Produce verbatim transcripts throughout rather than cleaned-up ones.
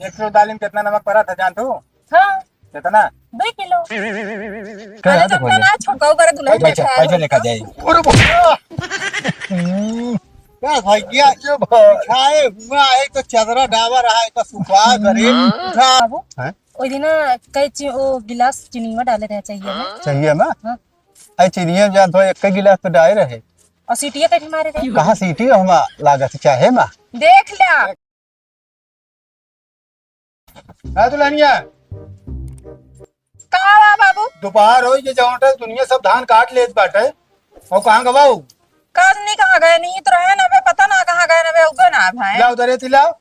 एक किलो दाल में कितना नमक पड़ा था जानत हो? हाँ। कितना? दो किलो। क्या अरे याद जब हो गया? ना छोटकाऊ करे दुल्हन पैसा, देखा है। पैसा देखा जाए। अरे बाप। हम्म। क्या भैया, ये भाई। खाए हुआ है तो चदरा डाबर है तो सुखा करे। उठा। बाबू, हैं? ओई दिन ना कई ची-, ओ गिलास चीनी में डाले रहे चाहिए ना? चाहिए ना? हाँ। अरे चीनिया जान तो एक गिलास तो डाले रहे। और सीटिया कहीं मारे रहे? कहाँ सीटी हमा लागत चाहे मा? देख लिया। है दुल्हनिया? का बा बाबू? दोपहर होई के जौन है, दुनिया सब धान काट लेत बाटे। और कहाँ गवा हो? काज नहीं कहाँ गए, नहीं तो रहे ना बे, पता ना कहाँ गए ना बे, उगे ना भाई। लाओ दरेती लाओ,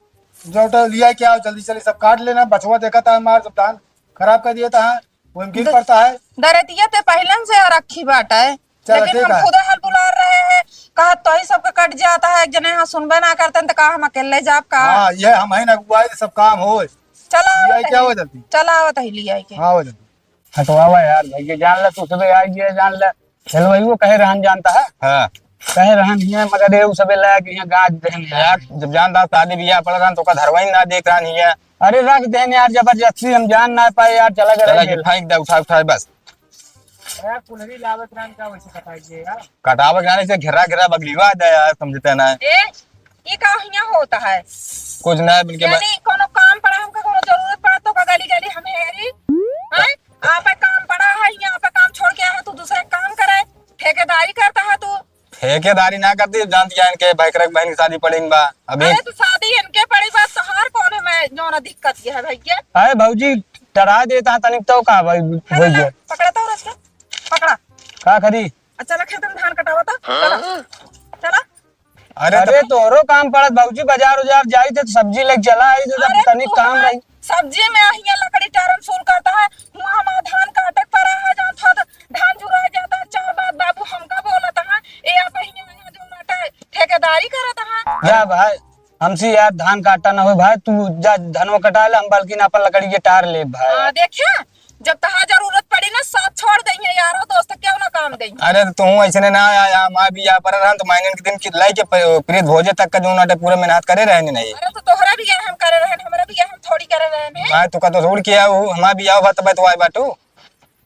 जौन है लिया के आओ, जल्दी जल्दी सब काट लेना, बचवा देखा था हमार सब धान खराब कर दिया था, वो इनकी द-, पड़ता है। दरेतिया ते पहलन से रखी बाटे। चलो, लेकिन ठीक हम है। खुदे हल बुला रहे हैं, कहा तो ही सबके कट जाता है, एक जने यहाँ सुनबे ना करते हैं, तो कहा हम अकेले जाब का? हाँ, ये हम ही ना अगुवाई, सब काम होए। चला ये आवत क्या है। हो जल्दी? चला आवत है लिया के। हाँ, हो जल्दी। हटवावा यार, भैया जान ले, तू सुबह आई है, जान ले। हेलवाई वो कहे रहन जानता है? हाँ। कहे रहन ही है, मगर ये उ सबे लाया कि यहाँ गाज देहन यार। यार, जब जानता शादी बियाह पड़ रहन, तो का धरवाई ना देख रहन ही है। अरे रख देहन यार, जबरदस्ती हम जान ना पाए यार, चला गए चला रह के गेल। फेंक दे, उठा, उठा, बस। यार, कुल्हड़ी लावत रहन का वैसे कटाई है यार। कटावत रहन से घेरा घेरा बगलीवा दे यार, समझते ना। ए, ये का हियां होता है? कुछ ना, बिल्कुल यानी कोनो काम पड़ा, हमका कोनो जरूरत पड़ा तो का गली गली हमें हेरी? हैं? आप पे काम पड़ा है, यहाँ पे काम छोड़ के आवा, तू दूसरे काम करे, ठेकेदारी करता है तू। ठेकेदारी ना करती, जानती है इनके भाई करक बहन की शादी पड़ी बा अभी। अरे तो शादी इनके पड़ी बा, तोहार कौन है मैं जौन दिक्कत ये है भैया? अरे भौजी, डरा देता है तनिक तो का भाई, है ना? भैया। पकड़ा तो रस्ता, पकड़ा। का करी? अच्छा, चला खेत में धान कटावा था, चला, चला। अरे अरे तो तोहरो काम पड़त भौजी, बाजार उजार जाई थे तो सब्जी लेके चला आई थे, अरे तनिक काम तोहार रही। सब्जी में हियां लकड़ी टारम सूल करता है, हुआं हमार धान काटे के पड़ा है, जान थोड़ा धान जुरा जाता है, चार बात बाबू हमका बोलत है, ए आप हियां, हियां जो नाटा ठेकेदारी करत है। जा भाई, हमसे यार धान काटा ना हो भाई, तू जा धनवा कटा ले, हम बल्कि अपन लकड़ी के टार ले भाई। हाँ, देखिया, जब तहार जरूरत पड़ी ना, साथ छोड़ देइहे यारो दोस्त, क्यों ना काम देइहे। अरे तो तू ऐसे ने ना आया, हमार बियाह पर रहन तो महीने के दिन की लाई के प-, प्रीत भोजे तक का जो नाटे पूरा मेहनत करे रहने नहीं। अरे तो तोहरा बियाह हम करे रहन, हमरा बियाह हम थोड़ी करे रहन है। मैं तो का तो छोड़ किया हूँ, हमार बियाह बात तो आए बाटू।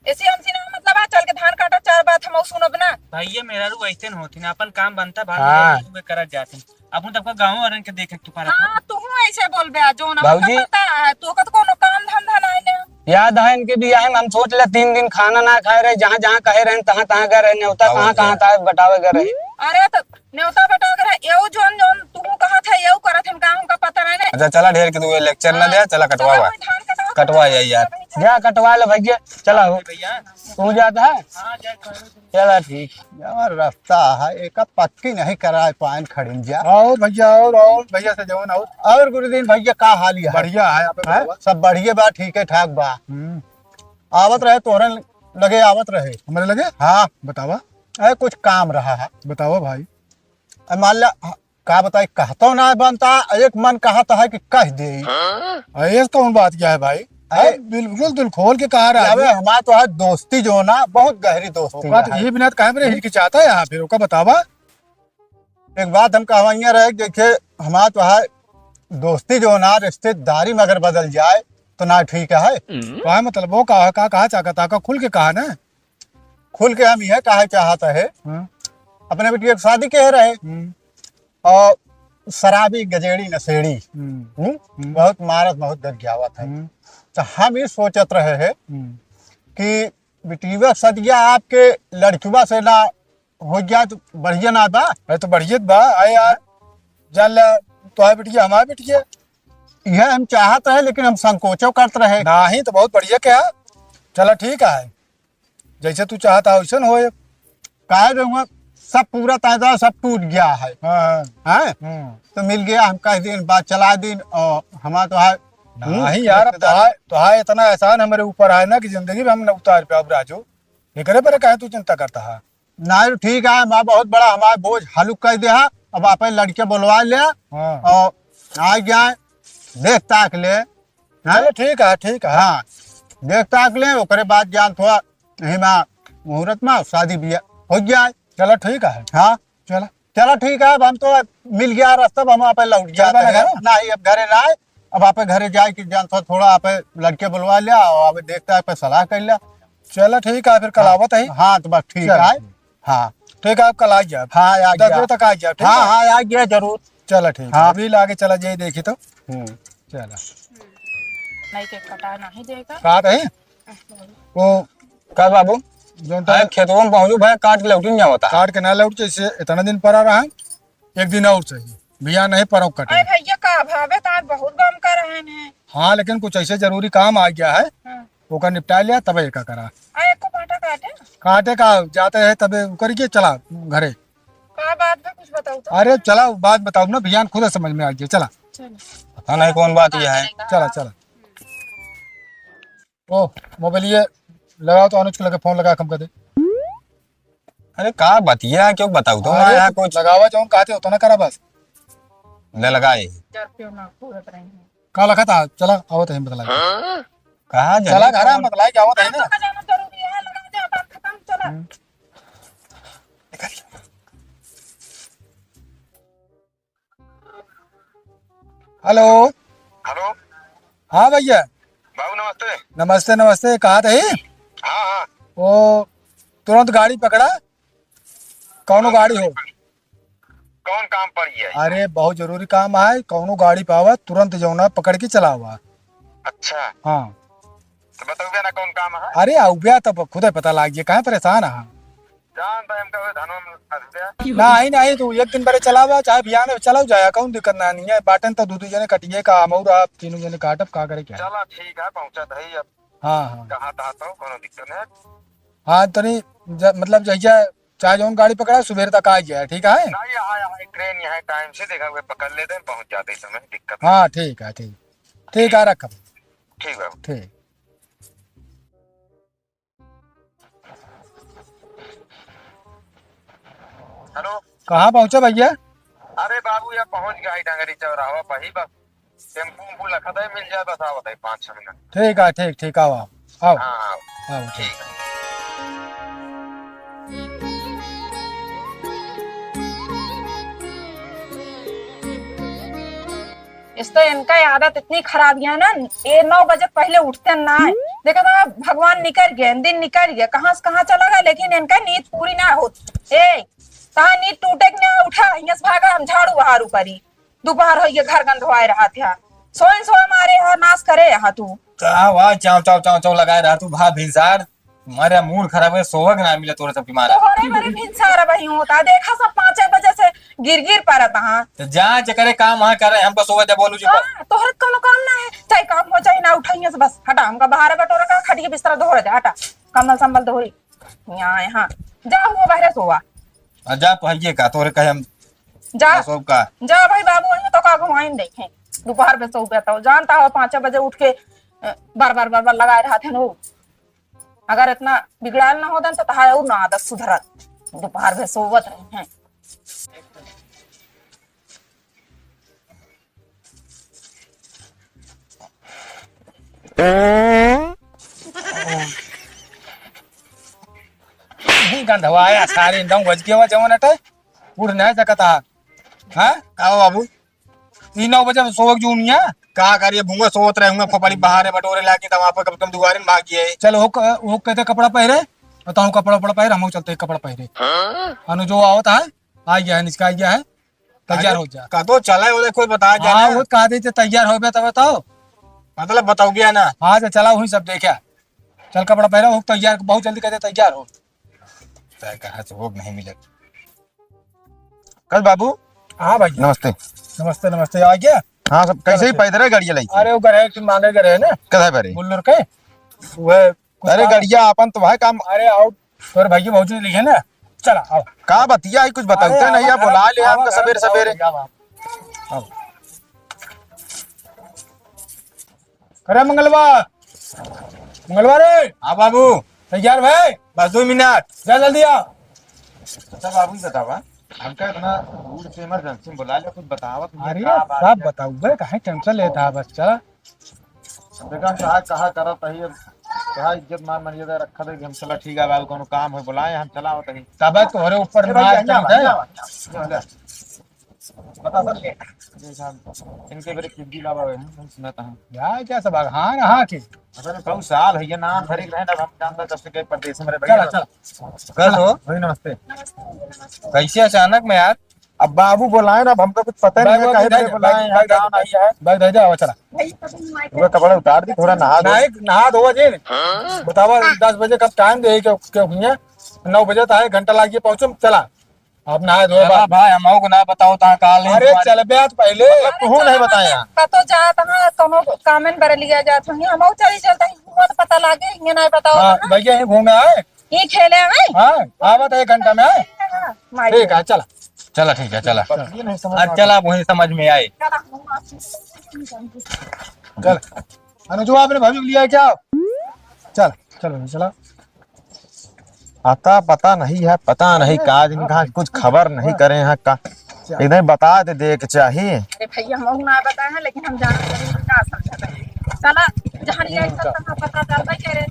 ऐसे हमसे ना मतलब आ, चल के धान काटा चार बात हम सुनब ना। भैया मेहरारू ऐसे न होती ना, अपन काम बनता, भाग हाँ। में करत जाते। अपन तब का गाँव वालन के देखे के पड़त है। हाँ, तू हूँ ऐसे बोल बे, जो ना भौजी। पता है, तू का तो कोनो काम धंधा नहीं ने। याद है इनके बियाह में हम सोच ले तीन दिन खाना ना खाए रहे, जहाँ जहाँ कहे रहे, तहाँ तहाँ गए रहे, न्योता कहाँ कहाँ था, बटावे गए रहे। अरे तो न्योता बटावे गए रहे, एऊ जोन जोन तू कहा था, एऊ करत हम काम का पता नहीं ने। अच्छा चला, ढेर के तू लेक्चर ना हाँ। दे, चला कटवावा। चला कोई धान कटवा कटवा जाई यार। जा कटवा ले भैया, चला हो। भैया। तू जाता है? हाँ, जा, जा। चला ठीक। यार रास्ता है, एक पक्की नहीं कराए पाएन खड़िन जा। और भैया, और, और भैया से जवन और। और गुरुदीन भैया का हाल है? बढ़िया है, आप हैं? बतावा। सब बढ़िया बा, ठीक है ठाक बा। हम्म। आवत रहे तोहरे लगे, आवत रहे। हमारे लगे? हाँ। बतावा। अरे कुछ काम रहा है। बतावा भाई। अरे मान ला, का बताई, कहतो ना बनता, एक मन कहत है कि कह दे। हाँ? अरे, ये कौन बात क्या है भाई? अरे, अरे, बिल्कुल दिल खोल के कहा रहा अबे, आदमी। हमार तो है दोस्ती जो ना, बहुत गहरी दोस्ती ओका तो है। ये बिना तो काहे में रही कि चाहता है यहाँ फिर, ओका बतावा। एक बात हम कहवाइया रहे, देखे, हमार तो है दोस्ती जो ना, रिश्तेदारी में अगर बदल जाए, तो ना ठीक है। का मतलब, वो कहा, का, कहा चाहता, का खुल के कहा ना? खुल के हम यह कहे चाहत है, हाँ। अपने बिटिया के शादी के रहे, हम्म। और शराबी, गजेड़ी, नशेड़ी, हम्म। हम्म? हम्म। बहुत मारत, बहुत गरियावत है। हम्म। तो हम ये सोचत रहे हैं हम्म। कि बिटिया सदिया आपके लड़किया से ना हो गया तो बढ़िया ना बा। अरे तो बढ़िया बा, आए यार, जान ले, तो है बिटिया, हमारे बिटिया। यह हम चाहत रहे, लेकिन हम संकोचो करत रहे। नहीं, तो बहुत बढ़िया क्या, चला ठीक है। जैसे तू चाहता है, वैसन होए। काहे रे, हुआ सब पूरा ताजा सब टूट गया है। हाँ, हाँ। हैं? हम्म। तो मिल गया, हम कह दिन, बात चला दिन, और हमारा तो है, हम्म, नहीं यार, अब रिश्तेदार। तोहार, तोहार इतना एहसान हमारे ऊपर है ना कि जिंदगी में हम न उतार पे, अब राजू, एकरे पर काहे तू चिंता करता है? नहीं, ठीक है, हमारा बहुत बड़ा, हमारा बोझ हलुक कर दे है। अब आप लड़के बुलवा ले हाँ। और आ जाए, देख ताक ले। हैं? चलो ठीक है, ठीक है। हाँ, देख ताक ले, ओकरे बाद जान थोड़ा यही में मुहूर्त में शादी बियाह हो जाए। चलो ठीक है। हाँ। चलो। चलो ठीक है, अब हम तो मिल गया रास्ता, अब हम आप लौट चल जाते बना हैं। घर। नहीं, अब घरे ना आए, अब आपे घरे जाए के जान थो-, थोड़ा आपे लड़के बुलवा लिया और आपे देखता है, आपे सलाह कर लिया। चला ठीक है, फिर कल हाँ। आवत है। हाँ, तो बस ठीक चला है। ठीक। हाँ। ठीक है, आप कल आ जाए। हाँ, आ दस गया। बजे तक आ जाए, ठीक हाँ, है? हाँ, आ गया जरूर। चला ठीक है, हाँ। अभी लागे चला जाए, देखी तो। हम्म। चला। नहीं, केक कटा नहीं देगा। कहा तो है? वो का बाबू? जौन अरे, तो खेतवा में पहुँचू भाई, काट के लौटी नहीं आवता। काट के ना लौट, जैसे इतना दिन पड़ा रहा, एक दिन और चाहिए। भैया नहीं पड़ो कटे। अरे भैया, का भावे, तो आज बहुत गम कर रहे हैं। हाँ, लेकिन कुछ ऐसे जरूरी काम आ गया है, हाँ। ओकर निपटा लिया, तबे एका करा। अरे, एको बाटा काटे? काटे का, जाते हैं तबे करके चला घरे। का बात बा, कुछ बताओ तो। अरे चला, बात बताओ ना, भैया खुद समझ में आ गया, चला। चलो। पता नहीं कौन बात ये है। चला, चला। ओ, मोबाइल ये लगाओ तो, अनुज के लगे फोन लगा, कम कर दे। अरे का बतिया, क्यों बताऊ तो अरे, यहाँ कुछ। लगावा जौन कहते हो तो ना करा बस। ले लगाए। डर क्यों ना घूरत रही हैं। का लखा था, चला, आवत है, बतला। हाँ? कहाँ जाने चला, घर कौन? में बतला के आवत है ना। तो का जाना जरूरी है, लगा दे, बात खत्म, चला। हम्म। हेलो। हेलो। हाँ भैया। बाबू नमस्ते। नमस्ते, नमस्ते, कहा थे? हाँ, हाँ। वो तुरंत गाड़ी पकड़ा, कौनो गाड़ी हो। कौन काम पड़ गया है? अरे बहुत जरूरी काम है, कौनो गाड़ी पावा तुरंत जौना पकड़ के चलावा। अच्छा। हाँ। तो बताओ ना कौन काम है? अरे आउब्या तब खुदे पता लाग गया, काहे परेशान है? जान भाई हमका वो धनवा में फंस गया। नहीं, नहीं, तू एक दिन पहले चलावा, चाहे बिहान में चलाओ जाया, कौन दिक्कत ना नहीं है। बाटन तो दू दू जने कटिए का, हम और आप तीनों जने काटब, का करे क्या? चला ठीक है, पहुँचा दही अब। हाँ, हाँ। कहाँ था तो कोनो दिक्कत नहीं। हाँ, तनी ज-, मतलब जहिया चाहे जौन गाड़ी पकड़ा, सुबह तक आ जाए, ठीक है? नहीं, यहाँ, यहाँ ट्रेन यहाँ टाइम से देखा हुआ पकड़ लेते हैं, पहुँच जाते हैं समय, दिक्कत नहीं। हाँ, ठीक है, ठीक। ठीक है, रखब। ठीक है। ठीक। हेलो। कहाँ पहुँचे भैया? अरे बाबू, यहाँ पहुँच गया है डंगरी चौराहा पर ही, बस टेम्पू उम्पू लखत है, मिल जाए, बस आवत है पाँच छः मिनट। ठीक है, ठीक, ठीक, आओ, आओ, आओ। हाँ, आओ। आओ, ठीक। ठीक है। इस तो इनका आदत इतनी खराब है ना, ये नौ बजे पहले उठते ना है। देखो तो भगवान निकल गए, दिन निकल गया, कहाँ से कहाँ चला गया, लेकिन इनका नींद पूरी ना होत। ए, कहाँ नींद टूटे कि ना उठा, यहाँ से भागा, हम झाड़ू बहारू करी। दोपहर हो गया, घर गंधवाए रहा था, सोए सोए मारे हा, नाश करे हा तू। का वाह, चाव, चाव, चाव, चाव लगाए रहा तू, भा भिनसार। मारे मूड खराब है, सोवक ना मिले तोरे सब के मारा। तोहरे मारे भिनसार अबही होता, देखा सब पाँचे बजे से गिर गिर परत हाँ। तो जा, जेकरे काम वहाँ करे, हमको सोवे दे, बोलू जी। हाँ, तोहरे कौनो काम ना है, चाहे काम हो चाहे ना, उठाइए से बस, हटा, हमका बाहर बटोरे का, खटिया बिस्तरा धोरे दे, हटा, कम्बल संबल धोरी, यहाँ, यहाँ, जा हुआ बाहर सोवा। आ जा, पहिए का, तोरे कहे हम जा। बस और का? जा भाई बाबू, वहीं तो का घुमाइन देखे, दोपहर में सोवे तो, जानता हो, पाँचे बजे उठ के, अ, बार बार, बार बार लगाए रहते हैं लोग। अगर इतना बिगड़ाल ना होतन, तो तहार और ना आदत सुधरत। दोपहर में सोवत रही हैं। नहीं गंधवाया सारे, दम बज गया जवन अटे, उठ नहीं सकता। हाँ? का हो बाबू? ई नौ बजे सोवक जूनिया। का करिए, भूंगा सोवत रहे, हुआ फोपड़ी बहारे बटोरे लागी, तब आप कम से कम दुआरे में भागिए। चल, हो क-, हो कहते कपड़ा पहरे, बताओ कपड़ा उपड़ा पहरे, हम चलते हैं कपड़ा पहरे। हाँ? अनु जो आवत है, आ गया है, निचका आ गया है, तैयार अरे, हो जा। कदो चले, ओले कोई बता जा हाँ, ना। वो कहा देते तैयार हो बे तब बताओ। मतलब बताओ गया ना। हाँ, तो चला वही सब देखा। चल कपड़ा पहरा, हो तैयार, बहुत जल्दी कहते तैयार हो। तय कहाँ से हो नहीं मिले। कल बाबू। हाँ भाई। नमस्ते। नमस्ते, नमस्ते। आ गया? हाँ, सब कैसे ही नमस्ते। पैदल है, गाड़ी लाई? अरे, वो गए, मांगे गए है ना? कल है बारे? बुल्लर के? वो कुछ अरे, काम गड़िया अपन तो है काम। अरे, आओ, तोरे भाई की भौजी लिखे ना? चला, आओ। का बतिया है, कुछ बताते अरे, नहीं, आओ, आप बुला ले आओ, हमको आओ, सवेरे आओ, सवेरे। आओ, आओ। आओ। अरे मंगलवा, मंगलवा रे। हाँ बाबू। तैयार भाई? बस दो मिनट। जा जल्दी आ। अच्छा बाबू, ये बतावा, हमका इतना दूर से इमरजेंसी में बुला लिया, कुछ बतावत नहीं, अरे का बात सब है? बताऊबे, काहे टेंशन लेता है, बस चला। देखा हम कहा, कहा करत है, अब कहा इज्जत मान मर्यादा रखा दे कि हम चला ठीक है बाबू, कोनो काम है बुलाए, हम चला होता ही। तब तोहरे ऊपर ए भाई, मार यहाँ चढ़ आवा, जाए। यहाँ आवा, यहाँ आवा, यहाँ आवा। बता सर। जी साहब, इनके बेरे किडनी लावा हुए हैं, हम सुना था। यार, क्या सब हाँ, हाँ, के? असल में कौन साल है ये नाम धरे रहे ना, हम जानता जब से गए परदेश में रे भैया। चला, चला। कल हो? भाई, नमस्ते। कैसे अचानक में यार? अब बाबू बुलाए ना, अब हमको कुछ पता नहीं है, काहे से बुलाए हैं, बैग, गाँव नहीं है। बैग दे दे, आवा, चला। वो कपड़ा उतार दी, थोड़ा नहा धो। नहीं, नहा धोवा जे। बतावा, दस बजे कब टाइम दे, क्यों, क्यों हुई है? नौ बजे तो है, घंटा लागिए पहुँचो, चला। अब नहा धोवा चला बाद। भाई, हम को ना बताओ, तहाँ काल नहीं अरे, तुम्हारे चल बे, आज पहले मतलब, तू नहीं बताया। कतो जात हाँ, कोनो कामेन बरलिया जात होंगे, हम चली चलते हैं, घूमो तो पता लागे, ये नहीं बताओ हाँ, तो ना। भैया, ये घूमे आए। ये खेले आए? हाँ, आवत है एक घंटा में आए। हाँ, माई। ठीक है, चला। चला, ठीक है, चला। ये नहीं समझ आज में चला, वही समझ में आए। चला। चल, अनुजवा, आपने भाभी को लिया है क्या? चल, चल भाभी, चला। आता पता नहीं है, पता नहीं अरे, का दिन हाँ, कहाँ कुछ खबर नहीं करे हैं का। एकदम बता दे, दे के चाही। अरे भैया, हम ना बताए हैं, लेकिन हम जाना जरूर का समझा है। चला, जहाँ लिया है, सब पता चल भाई, कह रहे।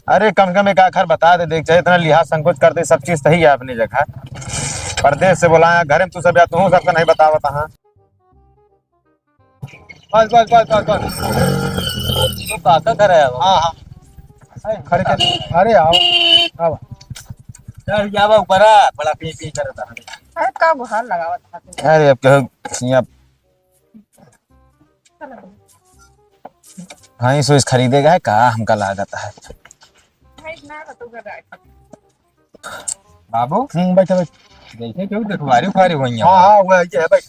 अरे, कम से कम एक आखर बता दे, देख, चाहे इतना लिहाज संकोच करते, सब चीज सही है अपनी जगह। परदेश से बोला है, घर में तू सब या तू सबका नहीं बतावत, हाँ। बस, बस, बस, बस, बस। तो काका घर है वो? हाँ, हाँ। अरे, खड़े कर। अरे, आओ, आओ। चल, जावा ऊपर आ, बड़ा पी पी करता है। अरे, का गुहार लगावत है? अरे, अब कहो, यहाँ भैंस वैंस खरीदेगा है का, हमका लागत है। बाबू, हम्म, बैठा, बैठा। जैसे क्यों देखवारी उखवारी हुई है। हाँ, हाँ, वो है, ये है, बैठ।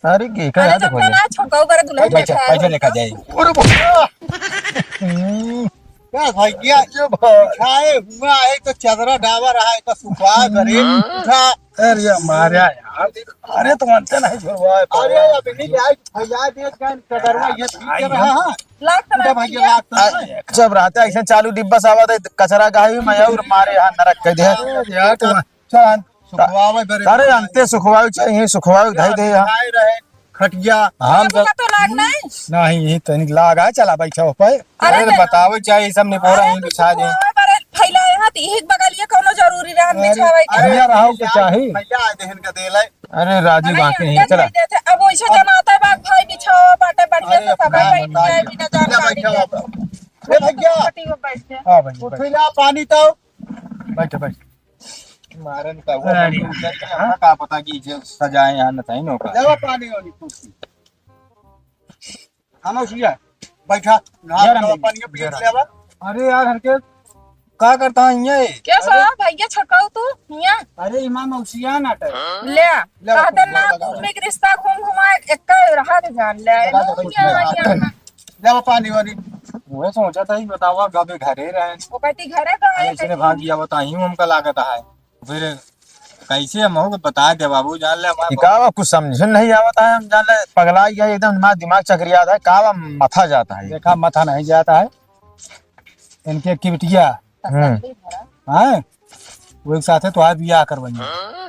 अरे, के का चले याद जब खोजे? बोला, छोटका ऊपर दुल्हन बैठा, बैठा है। पैसा लेकर जाए। अरे बाप रे। हम्म। का भैया, ये भाई। खाए हुआ है तो चदरा डाबर है तो सुखा करे। उठा। अरे, मारे यार। अरे, तो मानते नहीं, छोड़वा है। अरे, अभी नहीं आए, भैया, देख, जान, चदरवा, ये पी के आई रहा हम। है। लाग तो उठा, नहीं भैया, है। लाग तो नहीं। जब रहते ऐसे चालू डिब्बा सावा दे, कचरा गाही में और मारे यहाँ नरक कह दे। अरे, यार, तो चल, सुखवावे बरे अरे, अंते सुखवावे चाहिए, सुखवावे धई दे यहाँ। खाए रहे, खटिया। हम बाबू तो का तो लाग नहीं? नहीं, ये तनिक लाग है, चला बैठा हो पाए। अरे, अरे, तो बतावे चाहिए, सब निपोरा अरे, यहीं तो बिछा दे। सुखवावे बरे फैला है, हाथ यही बगल ये कौनो जरूरी रहन अरे, बिछावे के? भैया रहो के चाही। भैया आए देहन का देले। अरे, राजू अरे, बाकी नहीं, अंदर चला। नहीं देते। अब वैसे जनाता है, बाग भाई बिछावा बाटे, बढ़िया अरे, से सब अपना बैठ जाए, बिना जा, ले बैठा हो। ए भैया। पट्टी में बैठ जाए। हाँ, भैया, उठ बैठ। ला, पानी तो। बैठ, बैठ। मारन का हुआ, अरे, बाबू, उधर के हाँ? हमरा का पता कि जे सजाए यहाँ न सही नौका। लेवा पानी वाली कुर्सी। खाना उसी है। बैठा। नहा यार, हम धोवा, पानी पी के लेवा। अरे यार, हरके का करता है ये? क्या अरे। साला भैया छकाऊ तू? हिया। अरे, इमाम उसिया ना टे। ले। ले, कहते ना, लगाओ। तुम एक रिश्ता घूम घुमा एक का रहा थे जान ले। लगा दे, हिया, लगा दे। हिया। लेवा पानी वानी। वो सोचा था ही बतावा, गबे घरे रहे। वो कहती घरे का है, इसने भाग गया, बताई हूँ, हमका लागत है। फिर कैसे हम हो बता दे बाबू, जान ले हमारा ई का बा, कुछ समझे नहीं आवत है, हम जान ले पगला गया एकदम, हमारा दिमाग चकरिया था, का बा, माथा जाता है। देखा, माथा नहीं जाता है, इनके किबटिया। हम्म। हाँ, वो एक साथ है, तो आज बियाह करवाइए।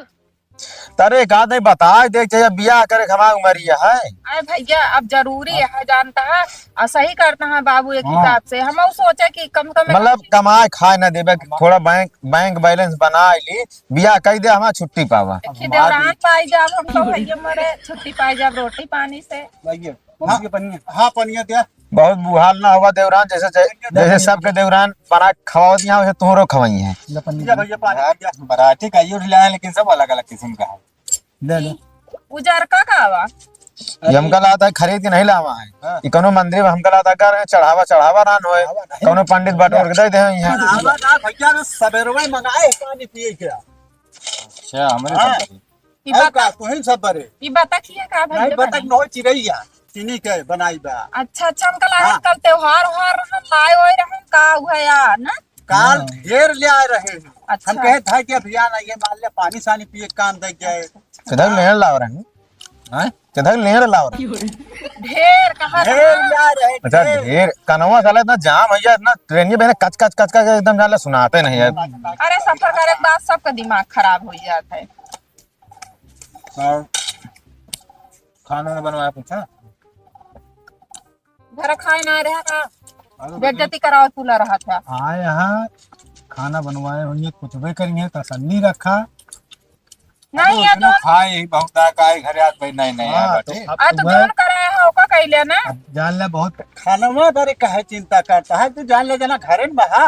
तारे का दे बताए, देख, चाहे बियाह करे के हमार उमरिया है। अरे भैया, अब जरूरी है, जानता है, और सही करता है बाबू एक हाँ। हिसाब से। हम ऊ सोचे कि कम से कम मतलब, कमाए खाए ना देबे, थोड़ा बैंक, बैंक बैलेंस बना ली, बियाह कई दे, हमार छुट्टी पावा। देखिए, देवरान पाई जाब, हम तो भैया मरे छुट्टी पाई जाब रोटी पानी से। लाइए। हाँ, ये पनिया। हाँ, पनिया दिया। बहुत बुहाल ना हुआ देवरान, जैसे, जैसे सबके देवरान बना खवावत यहाँ, वैसे तोहरो खवाई है। ले पनिया। भैया, भैया, पानी यार, दिया। बराती का ये उठला है, लेकिन सब अलग-अलग किस्म का है। ले लो। उजरका का बा? ये हमका लाता है, खरीद के नहीं लावा है। हाँ। ये कोनो मंदिर में हमका लाता कर चढ़ावा, चढ़ावा रान होए। चढ़ावा नहीं। कोनो पंडित बटोर के दे दे यहाँ। चढ़ावा ना भैया, तो सबेरवे मंगाए पानी पिए के। अच्छा, हमरे हाँ। सब बरे। ई और बता-, का, तोहिन सब बरे। ई बता किए का भैया नहीं, बतख बनाई? न हो, चिरैया, चीनी के बनाई बा। अच्छा, अच्छा, हमका लागल हाँ। कल त्योहार उहार रहन, लाए ओए रहन, का हुआ या, ना? काल हाँ। ढेर ले आए रहे हैं। अच्छा। हम कहे था कि अभियान आइए, मान ले पानी सानी पिए काम दे जाए। किधर लेने लाव रहे हैं? हाँ? किधर लेने लाव रहे हैं? ढेर कहाँ ढेर रहा? ले आए रहे, अच्छा, ढेर। ढेर। कनवा साला इतना जाम है यार, इतना ट्रेन के बिना कच, कच, कच, कच एकदम जान ले सुनाते नहीं है। अरे सफर करे के बाद सबका दिमाग खराब हो जाता है। और खाना ना बनवाया पूछा? घर खाए ना रहा था, अरे बेइज्जती करावत तुला रहा था। हाँ, यहाँ खाना बनवाए होंगे, कुछ भी करेंगे, तसल्ली रखा। नहीं, अरे, ये उतने तो खाए ही बहुत, का काहे घरे आज भाई, नहीं, नहीं, हाँ, आवा, तो ठीक। अब अरे, तो तुम्हें जौन करे है, ओका कइले ना। अब जान ले, बहुत खाना में बारे काहे चिंता करता है, तू जान ले, जना घरे में बहा।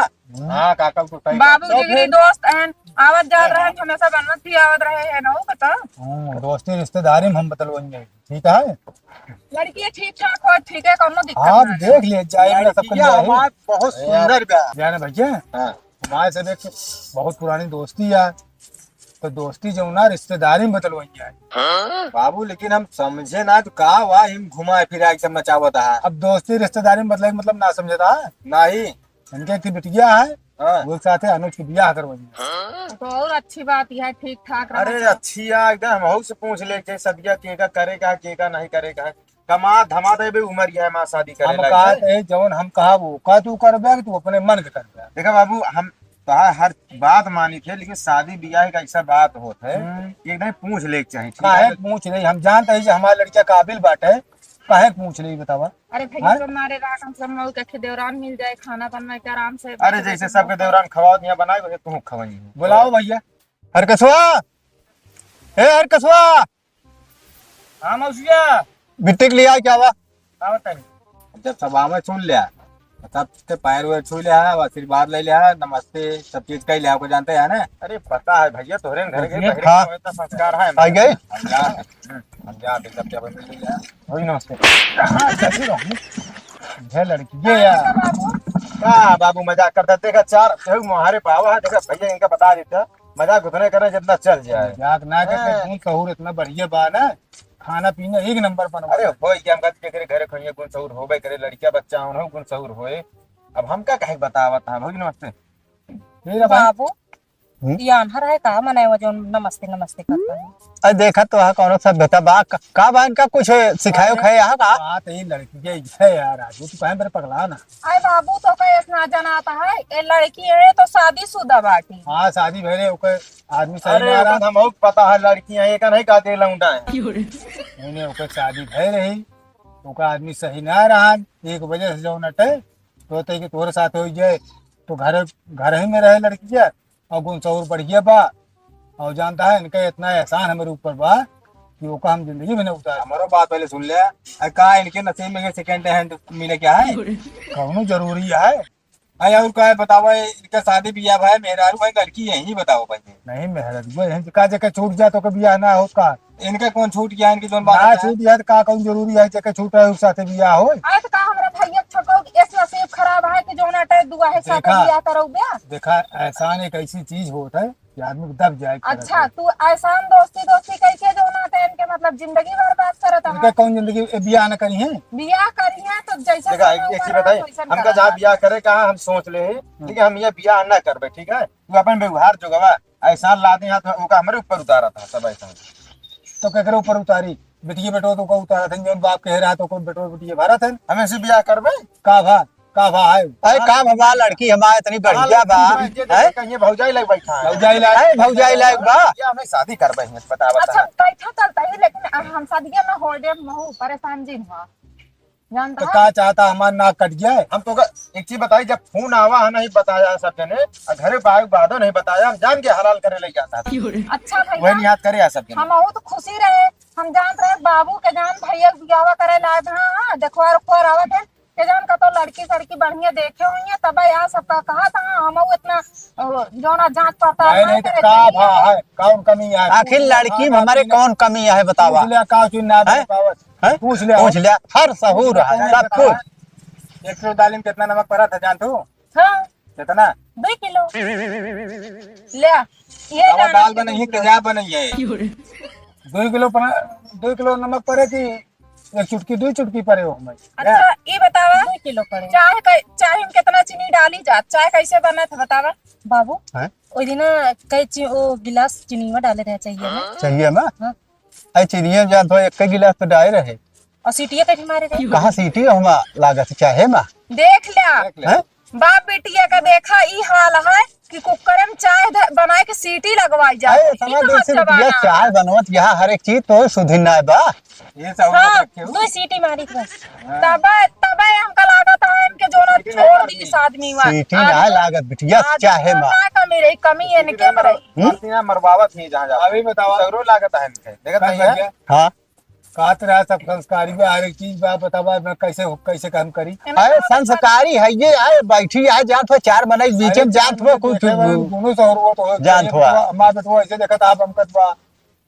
हाँ, काका, तू सही बाबू बात। तो जिगरी फिर दोस्त हैं, आवत जात हाँ। रहे, हमेशा बनवत भी आवत रहे हैं ना, वो बता। हम्म, दोस्ती रिश्तेदारी में हम बतलवाएंगे, ठीक है? लड़की ठीक ठाक हो, ठीक है, कौनो दिक्कत हाँ, ना है। देख ले, जाए मेरा सब लड़किया कुछ जाए। हमार बहुत ए, सुंदर बा। जाने भैया, हाँ। हमारे से देख, बहुत पुरानी दोस्ती है, तो दोस्ती जो ना रिश्तेदारी में बतलवाई है। बाबू, लेकिन हम समझे ना, तो का हुआ, हम घुमा फिरा के सब नचावत है। अब दोस्ती रिश्तेदारी में बतलाई, मतलब ना समझता है? नहीं। इनके एक ठे बिटिया है, हाँ। वो साथे अनुज के बियाह करवाई है। तो और अच्छी बात है, ठीक ठाक रहा अरे तो। अच्छी है, एकदम हमहू से पूछ ले, के सदिया के का करे का, के का नहीं करे का है। कमा धमा दे बे, उमर यह माँ शादी करे हम लायक कहा है। थे, जौन हम कहा वो का तू करबे कि तू अपने मन के करबे। देखा बाबू, हम तोहार हर बात मानी थे, लेकिन शादी बियाह का ऐसा बात होत है हम्म। कि एकदम पूछ ले के चाही, ठीक काहे है? पूछ ले, हम जानते हैं कि हमारा लड़का काबिल बाटे, काहे पूछ ले बतावा? अरे भैया, हाँ? तो हमारे रात हम सब मऊ के देवरान मिल जाए, खाना बनवाए के आराम से अरे बैठ के जैसे सबके देवरान खवाओ, यहाँ बनाए, वैसे तू खवाई। बुलाओ भैया। हरकसवा, ए हरकसवा, हाँ मौसिया। बिट्टी के लिया क्या हुआ? का बताई? जब सब आवे सुन लिया, सबके पैर वैर छू लिया, आशीर्वाद ले लिया, नमस्ते, सब चीज कह लिया, आपको जानते हैं ना? अरे पता है भैया, तोहरे घर के भैया, बहरे हाँ। में इतना संस्कार है। आ गए? हम जा, हम जा, सब जब मिल लिया। वही नमस्ते। हाँ, कैसे रहो? ये लड़की, ये यार। का बाबू मजाक करता? देखा चार, केहू मुहारे पावा है, देखा भैया इनका बता देता। मजाक उतने करे जितना चल जाए। मजाक ना करते, हाँ। गुण सहूर इतना बढ़िया बा ना, खाना पीना एक नंबर बनवा। अरे होई क्या, हम कहते के घरे खइए गुण सहूर होबे करे, लड़किया बच्चा होन हो गुण सहूर होए। अब हमका कहे के बतावत है भौजी, नमस्ते। फिर अब बाबू, हम्म? ये आन्हर है का, मने वो जो नमस्ते नमस्ते करता है? अरे देखा तो है कौनो सभ्यता बा, का, का बा इनका कुछ सिखायो अरे, खाए यहाँ का? बात ये लड़की के है यार, राजू तू कहे मेरे पगला ना। अरे बाबू, तो का ऐसा ना जनाता है, ये लड़की है तो शादीशुदा बाटी। हाँ, शादी भरे ओकर आदमी सही अरे, ना रहा। ओकर हमहू के पता है, लड़की है, एका नहीं कहते लौंडा है। क्यों रे? नहीं, नहीं, ओकर शादी भय रही, ओकर आदमी सही ना रहा, एक वजह से जौन अटे, तो ते कि तोरे साथ हो जाए, तो घर, घर ही में रहे लड़किया, और गुण सहूर बढ़िया बा, और जानता है, इनका इतना एहसान हमारे ऊपर बा, कि ओका हम जिंदगी में नहीं उतार। हमारो बात पहले सुन ले, आ, का इनके नसीब में second hand मिले क्या है? कौनो जरूरी है? अरे और का बतावा, इनका शादी बियाह भाई, मेहरारू है, लड़की यही बताओ भाई। नहीं, मेहरारू यही का जेके छूट जाए तो के बियाह ना होत का? इनका कौन छूट गया, इनकी जौन बात ना है? छूट जाए तो का कौन जरूरी है, जेके छूट है, उस साथे बियाह होए? अरे तो का हमरा भैया छोटो के ऐसे नसीब खराब है कि जौन अटे दुआ है साथे देखा, बियाह करौबे? देखा, एहसान एक ऐसी चीज होत है कि आदमी को दब जाए। अच्छा, तू एहसान दोस्ती दोस्ती कह के जौन अटे इनके मतलब जिंदगी बर्बाद करत है। इनका कौन जिंदगी, ए, बियाह न करी है? बियाह करी है तो जैसे देखा, एक चीज बताई, हमका जहाँ बियाह करे कहा हम सोच ले हैं, हम्म। ठीक है, हम ये बियाह ना करबे, ठीक है? तू अपन व्यवहार जोगवा, एहसान लादे हैं तो ओका हमरे ऊपर उतारा था सब एहसान। तो केकरे ऊपर उतारी? बेटिए बेटो तो का उतारा था, जौन बाप कहे रहा तो कोई बेटो बेटिए भरा था। हमें से बियाह करबे? का भा, का भा है? अरे का भा, लड़की हमारे इतनी बढ़िया बा। लड़की बढ़िया हैं? कहीं भौजाई लायक बैठा है। भौजाई लायक। अरे भौजाई लायक बा। ये हमें शादी करबे हैं, बता, बता। अच्छा, बैठा चलता है, लेकिन हम शादिया में हो दे, महू परेशान जिन हुआ। जानता तो है? का चाहता, हमार नाक कट गया है? हम तो का, एक चीज बताई, जब फोन आवा है नहीं बताया सब जने, और घरे बाहर बादो नहीं बताया, हम जान के हलाल करे ले जाता है। अच्छा भैया, वही याद करे आ सब जने। हम बहुत खुशी रहे, हम जानत रहे बाबू के जान भैया के बियाह करे लायक, हाँ, हाँ, देखवार उखवार आवत है, के जान का तो लड़की सड़की बढ़िया देखे हुई है, तब यार सबका कहा था, हम इतना, अ, जोना जांच पड़ताल नहीं, ना नहीं, तो करे का चाहिए। भा है, कौन कमी है? आखिर लड़की में हमारे कौन कमी है, बतावा? पूछ लिया, का चुन ना हैं? बतावत? हैं? पूछ लिया। पूछ लिया, हर सहूर है, सब कुछ। एक किलो दाल में कितना नमक पड़ा था, जान तू? हाँ। कितना? दो किलो। ले, ये दावा दाना दाल कितना बनाइए, किलो? तेजाब बनाइए। दो किलो पना-, दो किलो नमक पड़े कि एक चुटकी, दो चुटकी पड़े हो हमें? अच्छा, ये बतावा, दो किलो पड़े। चाय कै-, चाय में कितना चीनी डाली जात, चाय कैसे बनत है, बतावा? बाबू, हैं? ओई दिन कई ची-, ओ गिलास चीनी में डाले रहे चाहिए ना? चाहिए ना? हाँ। अरे चीनिया जान तो एक गिलास तो डाले रहे। और सीटिया कहीं मारे रहे? कहाँ सीटी हमा लागत चाहे मा? देख लिया। देख लिया। हैं? बाप बेटिया का देखा ई हाल है कि कुकर में चाय ध-, बनाए के सीटी लगवाई जाए। अरे, ई समझ कहाँ जैसे जमाना बिटिया है? चाय बनवत यहाँ हर एक चीज तो सुधी ना बा। ये सब हाँ, रखे हो। दो सीटी मारी के बस। हाँ। तबे, तबे हमका लागत है इनके जोना लेकिन छोड़ बीस आदमी हुआ। सीटी ना लागत बिटिया, आदमी चाहे माँ। ना कमी रही, कमी इनके में रही। हम्म? मरती ना मरवावत ही जहाँ जाता। अभी बतावा। सगरो लागत है इनके। देखत नहीं है? हाँ। कहत रहा सब संस्कारी बा, हर एक चीज बा, बतावा, मैं कैसे, कैसे काम करी? अरे संस्कारी है ये, आए बैठी है, जानत हो, चार मनई के बीच में जानत हो, कुछ दोनों सौ और वो तो हो, जानत हो। माँ बेटवा ऐसे देखत आप हमकत बा।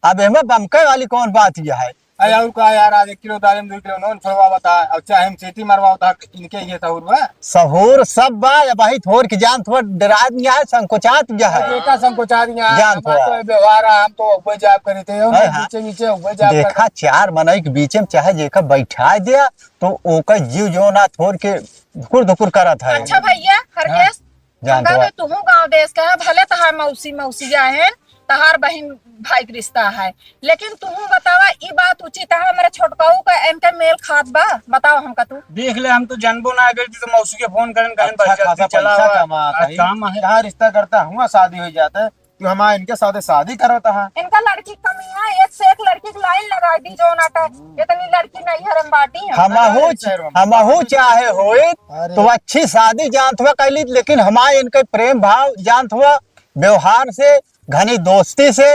अब एमे बमके वाली कौन बात ये है? अरे और का यार, आज एक किलो दाल में दो किलो नून छोड़वा बता, और चाहे हम सीटी मरवा बता, इनके ये सहूर बा। सहूर सब बा, अब भाई थोर के जानत हो, डरात नहीं है, संकोचात नहीं है। देखा संकोचात नहीं है, जानत हो। तो व्यवहार है, हम तो ऊपर जाप करे थे, हम हाँ, हाँ। नीचे नीचे ऊपर जाप देखा, चार मनई के बीच में चाहे जेका बैठा दिया, तो ओका जीव जो ना थोर के धुकुर धुकुर करत है। अच्छा भैया, हरकेश, जानत हो। तुहूँ गाँव देश का है, भले तहार मौसी, मौसी आए हैं, तहार बहिन भाई के रिश्ता है, लेकिन तुहूँ बतावा, ई बात उचित है? हमरे छोटकाऊ का इनके मेल खात बा? बतावा हमका तू। देख ले, हम तो जानबो ना करी, तो मौसी के फोन करन, कहन अच्छा बस खासा जल्दी चला पैसा आवा, कमात आज है। काम है। कहाँ रिश्ता करता हुआ शादी हो जाता है, तू हमारे इनके साथे शादी करता है। इनका लड़की कमी है, एक से एक लड़की की लाइन लगा दी, जो नाटक, इतनी लड़की नहीं है, हम बाटी हैं। हमहू, हमहू चाहे होइत, अरे। तो अच्छी शादी जानत हुआ कैली, लेकिन हमारे इनके प्रेम भाव जानत हुआ, व्यवहार से, घनी दोस्ती से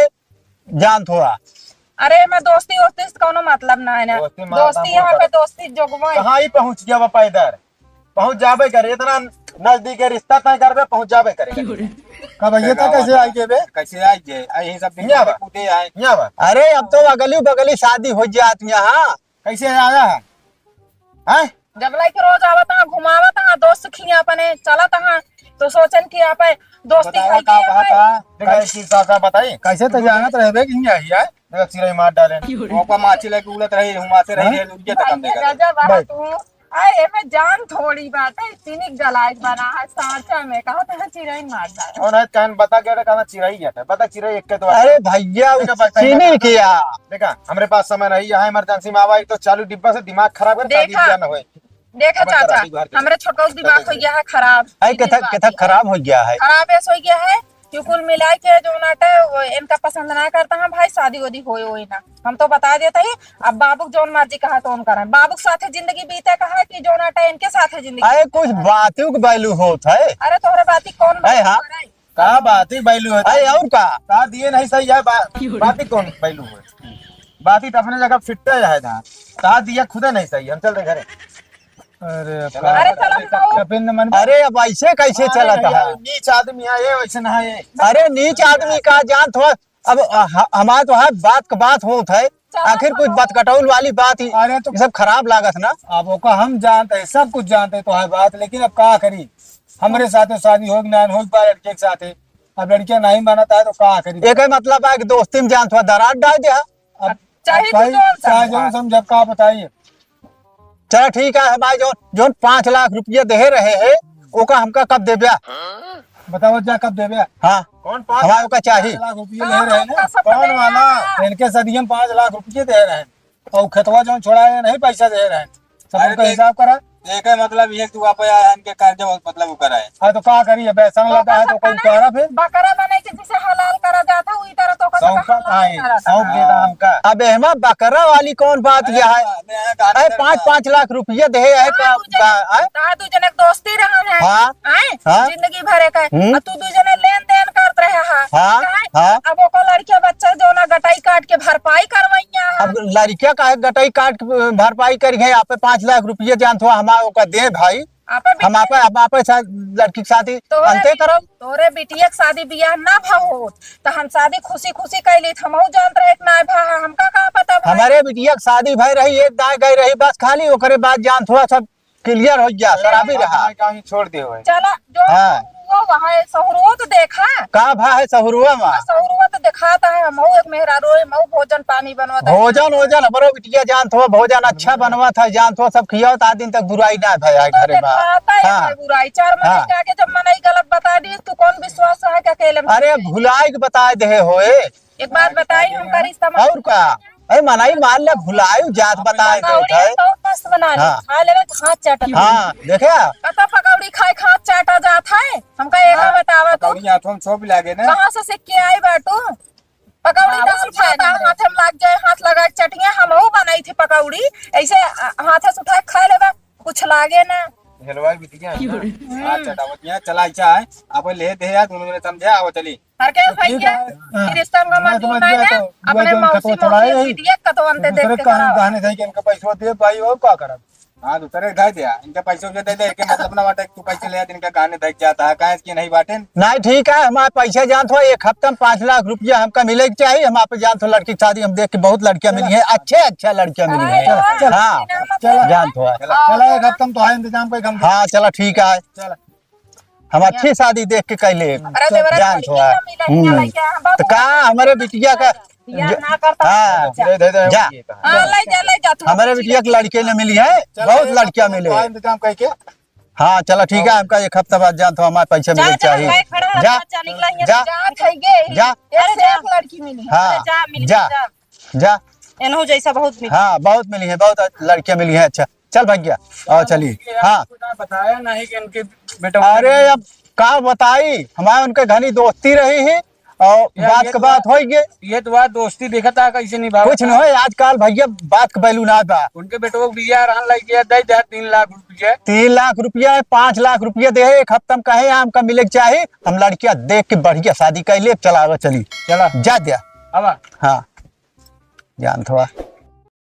जानत हुआ। अरे, मैं दोस्ती वोस्ती से कौनो मतलब ना है ना। दोस्ती मतलब दोस्ती यहाँ पे दोस्ती जोगवा है। कहाँ ही पहुँच गया बा पैदल? पहुँच जाबे करे, इतना नजदीक है रिश्ता तय करबे, पहुँच जाबे करे। का भैया, तो कैसे आई गए बे? कैसे आई गए? आ, यही सब हियाँ बा। कूदे आए। हियाँ बा। अरे, अब तो अगली बगली शादी हो जात यहाँ। कैसे आया है? हैं? जब लइके रोज आवत हाँ, घुमावत हाँ, दोस्त खिया अपने चलत हाँ, तो सोचन कि आप दोस्ती बतावा है का कि बात है? देखा, एक चीज साफ साफ बताई। कैसे तो जानत रहबे कि नहीं आई है? देखा, चिरई मार डाले। ओका माची लेके उड़त रही, हुमा से रही, हाँ? ये लुटिया तक हम देखा। गजब है तू। अरे, एमे जान थोड़ी बात है, चीनी गलाइक बना है, सांचा में कहा तो चिरई मार डाले। और नहीं, कहन बता क्या, कहना चिरई है, बता चिरई एक के तो। अरे भैया, देखा, बता, चीनी बता। किया? देखा, हमरे पास समय नहीं, यहाँ इमरजेंसी में आवा, एक तो चालू डिब्बा से दिमाग खराब कर, देखा, शादी ब्याह न होए। देखा अब चाचा, तोरा हमरे छोटका के दिमाग हो गया है खराब। आई, कितना, कितना खराब हो गया है। खराब ऐसा हो गया है कि कुल मिला के जो नाटे वो इनका पसंद ना करता है भाई, शादी वादी होए होए ना। हम तो बता देते ही, अब बाबू जौन मर्जी कहा तो उनका रहे। बाबू के साथे जिंदगी बीते कहा कि जो नाटे इनके साथे जिंदगी। अरे कुछ बातों की value होत है। अरे तोहरे बाती कौन अरे हाँ। करे? का बात ही value है? अरे और का? का दिए नहीं सही है बा-, बात ही कौन value है? बात ही तो अपने जगह फिट है ना। का दिए खुदे नहीं सही, हम चल रहे घरे। अरे चला। अरे चला, चला। कपिल ने मन अरे अब ऐसे कैसे अरे चलत भैया, है? नीच आदमी है ये, वैसे ना है। अरे नीच आदमी का जानत हो, अब ह-, हमार तो हर बात क बात होत है, चला आखिर कुछ तो। बतकटौल वाली बात ही, अरे तो ये सब खराब लागत ना। अब ओका हम जानते हैं, सब कुछ जानते हैं तो है बात, लेकिन अब का करी? हमरे साथे शादी होई कि ना होई बा लड़के के साथे, अब लड़किया नहीं मानत है तो का करी? एके मतलब है कि दोस्ती में जानत हुआ दरार डाल दिया। अब चाहे तू चाहे, जौन चाहे समझा। जौन समझा, का बताइए? चला ठीक है, हमारे जौन, जौन पाँच लाख रुपया देहे रहे हैं, ओका हमका कब देब्या? बताओ जा, कब देब्या? हाँ, कौन पाँच हमारे ओका चाही। पाँच लाख रुपया दे रहे हैं ना? कौन वाला? इनके सदियम पाँच लाख रुपया दे रहे हैं और खेतवा जौन छोड़ा है, नहीं पैसा दे रहे हैं, सब अरे उनका देख, हिसाब करा। एके मतलब ये कि तू आप आया है, इनके कर्जा बहुत मतलब ऊपर है। हाँ, तो का करी, अब ऐसा तो लगा है, तो कोई बकरा, करा फिर? बकरा बने के जिसे हलाल करा जाता, वही तरह तो का सौंपा हलाल कहाँ है? करा सौंप देता हमका। अब एहमा बकरा वाली कौन बात अरे, यह है? अरे, अरे, अरे, पाँच, पाँच लाख रुपया दे है का, का, आय? ता दू जनक दोस्ती रहन है। हाँ, आय? हाँ। जिंदगी भरे का। हम्म। आ तू दू जने लेन देन करत रहे हा। हाँ, काहे? हाँ। अब ओकर लड़किया बच्चा जो ना गटाई काट के भरपाई करवैया है। अब लड़किया काहे गटाई काट के भरपाई करी है? आपे पाँच लाख रुपया जानत हो, हमार ओका दे भाई। आपे हम आपे, हम आपे साथ लड़की के शादी तोहरे अंते बि-, करब। तोहरे बिटिया के शादी बियाह ना भा होत, त हम शादी खुशी खुशी कैली, त हमहू जानत रहे कि ना भा, हमका का पता भाई? हमारे बिटिया के शादी भई रही, एक दाएं गई रही, बस खाली ओकरे बाद जानत हुआ सब clear हो गया, शराबी रहा। कहीं छोड़ दे हुए। चला, जो हाँ। वो वहाँ है, सहुरुओ तो देखा। का भा है सहुरुआ में? हाँ, सहुरुआ तो देखाता है, हमहू एक मेहरारू है, हमहू भोजन पानी बनवाता है। भोजन, भोजन, हमरो बिटिया जानत हो, भोजन अच्छा बनवा था, जानत हो, सब खियाओ, ता दिन तक बुराई ना भया है तो घरे में। देखाता है हाँ। भाई बुराई, चार मनई हाँ। के आगे जब मनई गलत बता दी, तू कौन विश्वास है कि अकेले में अरे, भुलाई के बताए दे होए। एक बात बताई, हम करी समझ और का? अरे, मनई मान ले, भुलाई जात बताए दे बताओ, होत है। तो मस्त बना ले, हाँ। खा लेवे, हाथ चाटा। हाँ, देखे? कतो पकौड़ी खाए, हाथ चाटा जात है। हमका एक हाँ, बतावा तू। पकौड़ी हाथों में छोप लागे ना। कहाँ से सीख के आई बाटू? पकौड़ी बाबू दाल सिखाए भात ना आ, रहे। हाथे में लाग जाए, हाथ लगा के चटिया, हमहू बनाई थी पकौड़ी, ऐसे आ, हाथे से उठा के खा लेबा, कुछ लागे ना। हेलवा की बिटिया है ना? अच्छा, दावत यहाँ चला, अच्छा है। अब ले दे यार, दोनों जने समझे, आओ चली। हर के तो ठीक भैया, है। हाँ। रिश्ता में ना मंजूर समझ नहीं गया है, तो अपने बुआ के मौसी, उनका तो मौसी थोड़ा है। बिटिया के कतवन ते देख दूसरे के कहने, कराओ। कहने थे कि इनका पैसा दे भाई, और का करब? हाँ, दूसरे दे दे, इनका पैसा दे दे, इनके मतलब ना बाटे कि तू पैसे ले आ, इनका कहने दे जाता है, काहे कि नहीं बाटे। नहीं, ठीक है, हमारे पैसा जानत हो, एक हफ्ता में पाँच लाख रुपया हमका मिले के चाहिए। हम आप जानत हो, लड़की की शादी हम देख के बहुत लड़कियाँ मिली हैं, अच्छे, अच्छे लड़कियाँ मिली हैं। चला, चला, हाँ, चला। जानत हो। चला, चला, एक हफ्ता में तो है इंतजाम कोई हम। हाँ, चला, ठीक है। चला। हम अच्छी शादी देख के कैले। अरे देवरा, जानत हो। हम्म। तो का हमारे बिटिया का बियाह ना करता हाँ। दे, दे, दे, जा। ये कहाँ? हाँ, ले जा, ले जा, तू हमारे बिटिया के लड़के न मिली है, चला, बहुत एक लड़कियाँ हफ्ता में मिले। तो है इंतजाम करके। हाँ, चला, ठीक है, हमका एक हफ्ता बाद जानत हो, हमारे पैसे मिले चाहिए। जा, जा, जा, निकला यहाँ जा। जा, खाइए। जा। अरे, एक से जा। एक लड़की मिली। हाँ, अरे, जा, मिल जा। जा। जा। एनहु जैसा बहुत मिली। हाँ, बहुत मिली है, बहुत लड़कियाँ मिली हैं। अच्छा, चल भैया, आओ, चलिए। हाँ। बताया नहीं कि इनके बेटा अरे, अब का बताई, हमारे उनके घनी दोस्ती रही है और ये, बात ये का तो बात बात, होई गई। ये तो बात दोस्ती देखा था, कैसे निभावा कुछ था। नहीं है, आजकल भैया बात का value ना बा। उनके बेटवा को बियाह रहन लग गया, दे दे तीन लाख रुपया। तीन लाख रुपया है, पाँच लाख रुपया दे, एक हफ्ता में कहे हमका मिले के चाही, हम लड़कियाँ देख के बढ़िया शादी कर ले, चलावे चली। चला। जा दिया। अब हाँ। जानत हो,